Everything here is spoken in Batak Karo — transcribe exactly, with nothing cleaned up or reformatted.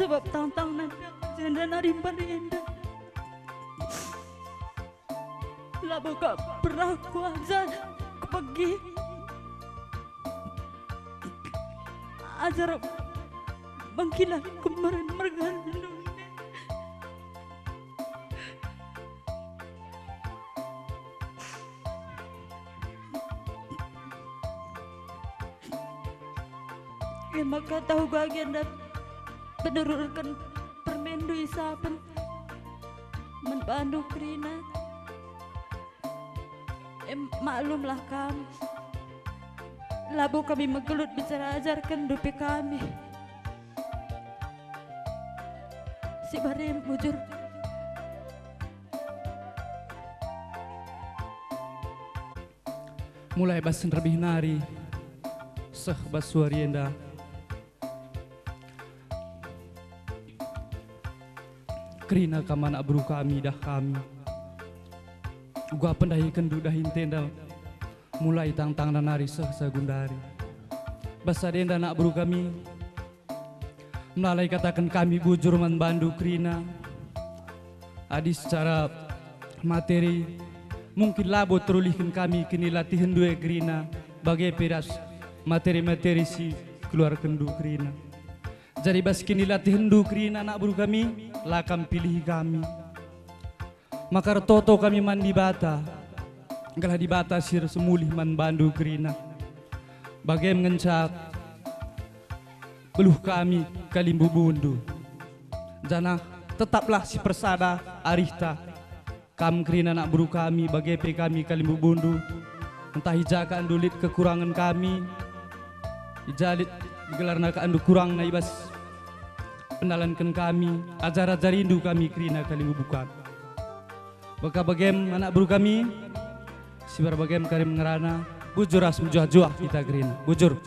Sebab tangtangna jenda nari mbar enda. Labo ka pernah kuajar, kupegi, ajar bangkila kemeren mergan. E maka tah uga enda penururken permenndu isapen man bandu kerina. E, maklumlah kam, labo kami megelut bicara ajarkenndu pe kami. Si bare bujur. Mulai bas nderbih nari seh bas suari enda, kerina kam anak beru kami, dah kami. Uga pendahikenndu dahin tenda mulai tangtangna nari seh sagundari. Bas sada enda anak beru kami, melala ikataken kami bujur man bandu kerina. Adi secara materi, mungkin labo terulihken kami kinilatihenndu e kerina, bage pe ras materi-materi si keluarkenndu kerina. Jadi bas kinilatihenndu kerina anak beru kami, la kam pilihi kami. Maka ertoto kami man Dibata, gelah Dibata si ersemulih man bandu kerina. Bage me ngenca beluh kami kalimbubundu. Janah tetaplah si persada arihta. Kam kerina anak beru kami, bage pe kami kalimbubundu. Ntah i ja ka enndu lit kekurangen kami, i ja lit gelarna ka enndu kurangna i bas pendalanken kami, ajar-ajarindu kami kerina kalimbubu kami. Maka bagem anak beru kami, si mbar bagem karim ngerana, bujur ras mejuah-juah kita kerina. Bujur.